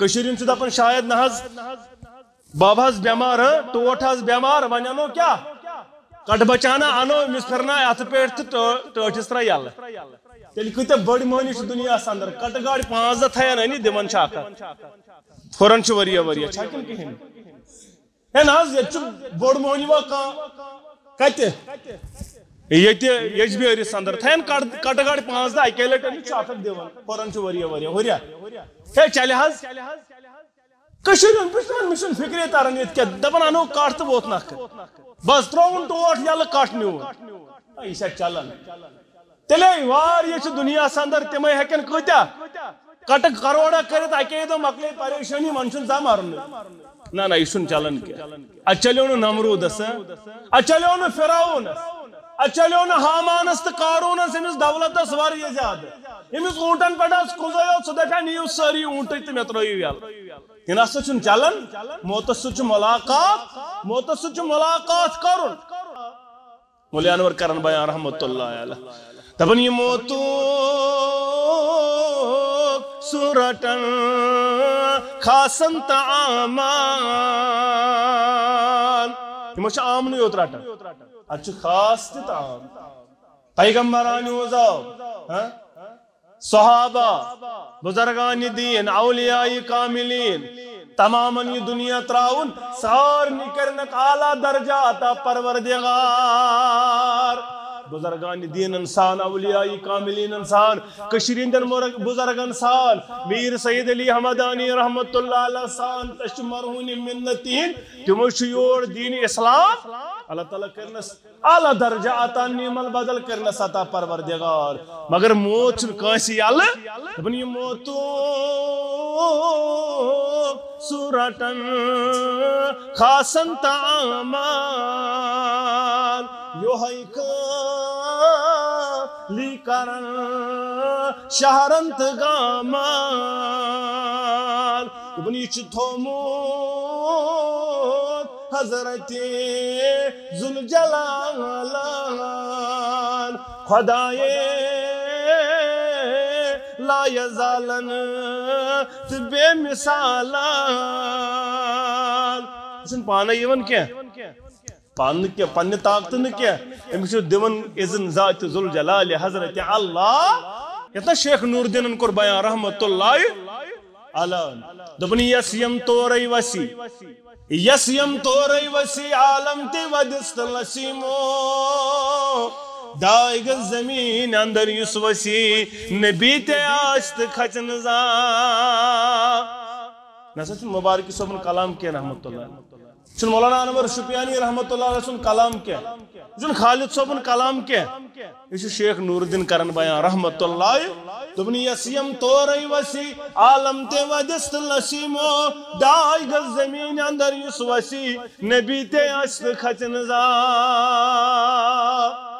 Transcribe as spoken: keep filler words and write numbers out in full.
کٔشیٖرِ ہُنٛد چھُ دَپان شاید نہ حظ، بَب حظ بٮ۪مار، ہہ، ٹوٹھ حظ بٮ۪مار، وۄنۍ اَنو کیٛاہ؟ کَٹہٕ بَچہٕ ہنا اَنو، أمِس پھِرناو اَتھٕ پٮ۪ٹھ تہٕ ٹٲ-، ٹٲٹھِس ترٛاو یَلہٕ۔ تیٚلہِ کۭتیٛاہ بٔڑۍ مٔہنی چھِ دُنیاہَس اَندَر، کَٹہٕ گاڑِ پانٛژھ دَہ تھایَن أنِتھ دِوان چھِ اَکھ اَکھ۔ پھُران چھُ واریاہ واریاہ، چھا کِنہٕ کِہیٖنۍ؟ ہے نہ حظ، ییٚتہِ چھُ بوٚڑ مٔہنی وۄنۍ کانٛہہ۔ کَتہِ؟ ییٚتہِ ییٚجبیٲرِس اَندَر تھایَن کَٹ-، کَٹہٕ گاڑِ پانٛژھ دَہ اَکے لَٹہِ أنِتھ چھِ اَکھ اَکھ دِوان۔ پھُران چھُ واریاہ واریاہ، ہُریا۔ ہے چَلہِ حظ۔ کٔشیٖرِ ہُنٛد بہٕ چھُس دَپان، مےٚ چھُنہٕ فِکرے تَران ییٚتہِ کیٛاہ۔ دَپان اَنو کَٹھ تہٕ ووت نَکھٕ۔ بَس ترٛووُن ٹوٹھ یَلہٕ، کَٹھ نیوٗن۔ ہے یہِ چھا چَلان؟ تیٚلے واریاہ چھِ دُنیاہَس اَندَر، تِمَے ہٮ۪کَن کۭتیٛاہ کَٹہٕ کَروڑا کٔرِتھ، اَکے دۄہ مۄکلے پریشٲنی، وۄنۍ چھُنہٕ زانٛہہ مَرُن۔ نہ نہ، یہِ چھُنہٕ چَلان کینٛہہ۔ اَتہِ چَلیو نہٕ نمروٗدَس، ہہ؟ اَتہِ چَلیو نہٕ فِرعونَس، اَتہِ چَلیو نہٕ ہامانَس تہٕ قاروٗنَس، أمِس دولتَس واریاہ زیادٕ۔ أمِس اوٗنٹَن پٮ۪ٹھ آسہٕ کُنزَے یوت، سُہ دَپہِ ہا، نِیِو سٲری اوٗنٹٕے تہٕ مےٚ ترٛٲیِو یَلہٕ۔ یہِ نہ سا چھُنہٕ چَلان۔ موتَس سۭتۍ چھُ مُلاقات، موتَس سۭتۍ چھُ مُلاقات کَرُن۔ مولوی انور کرن بیان رحمت اللہ علیہ۔ دپان، یہِ موتُک سُہ رٹن خاصن تہٕ عامن۔ یِمو چھِ عامنٕے یوت رٹان۔ اتھ چھُ خاص تہِ تہٕ عام۔ پیغمبرانہِ ہُنٛد آو، ہاں؟ صحابہ، بزرگان دین، اولیاء کاملین، تمامن یہِ دنیا تراون، سارنٕے کرنکھ اعلیٰ درجہ عطا پروردگار۔ بزرگان دین انسان، اولیاء کاملین انسان، کشیرِ ہندین مرگ-، بزرگن سان، میر سید علی حمدانی رحمت اللہ علیہ سان، تس چھ مرہون منت تہند، تمو چھ یور دین اسلام، اللہ تعالیٰ کرنس اعلیٰ درجہ عطا، نعم البدل کرنس عطا پروردگار۔ مگر موت چھُنہٕ کٲنٛسہِ یلہٕ۔ دپان، یہِ موتُک سُہ رٹن خاصن تہٕ عامن، یۄہے خٲلی کرن شہرن تہٕ گامن۔ دپان، یہِ چھُ تھوٚومُت حضرت ذوالجلالن خدایے لا یزالن تہٕ بے مثالن۔ یہِ چھُنہٕ پانے یِوان کینٛہہ، پانہٕ نہٕ کینٛہہ، پننہِ طاقتہٕ نہٕ کینٛہہ، أمِس چھُ دِوان اذن ذات ذوالجلال حضرت اللہ۔ یتھ نہ شیخ نور الدینن کوٚر بیان رحمت اللہ علیہ۔ دوٚپُن، یَس یِم تورے وسی، یَس یِم تورے وسی، عالم تہِ ودِس تہٕ لسیمو۔ داے گژھ زمین اندر یُس وسی، نبی تہِ آسہِ تہٕ کھژِ نہٕ زانٛہہ۔ نسا چھُنہٕ مبارکی صٲبُن کلام کینٛہہ رحمت اللہ۔ چھُنہٕ مولانا انور شُپیانی رحمت اللہ علیہ سُنٛد کلام کینٛہہ۔ یہِ چھُنہٕ خالد صٲبُن کلام کینٛہہ۔ یہِ چھُ شیخ نور الدین کرن بیان رحمت اللہ۔ دوٚپُن، یَس یِم تورے وسی، عالم تہِ ودِس تہٕ لسیمو۔ داے گژھ زمین اندر یُس وسی، نبی تہِ آسہِ تہٕ کھژِ نہٕ زانٛہہ۔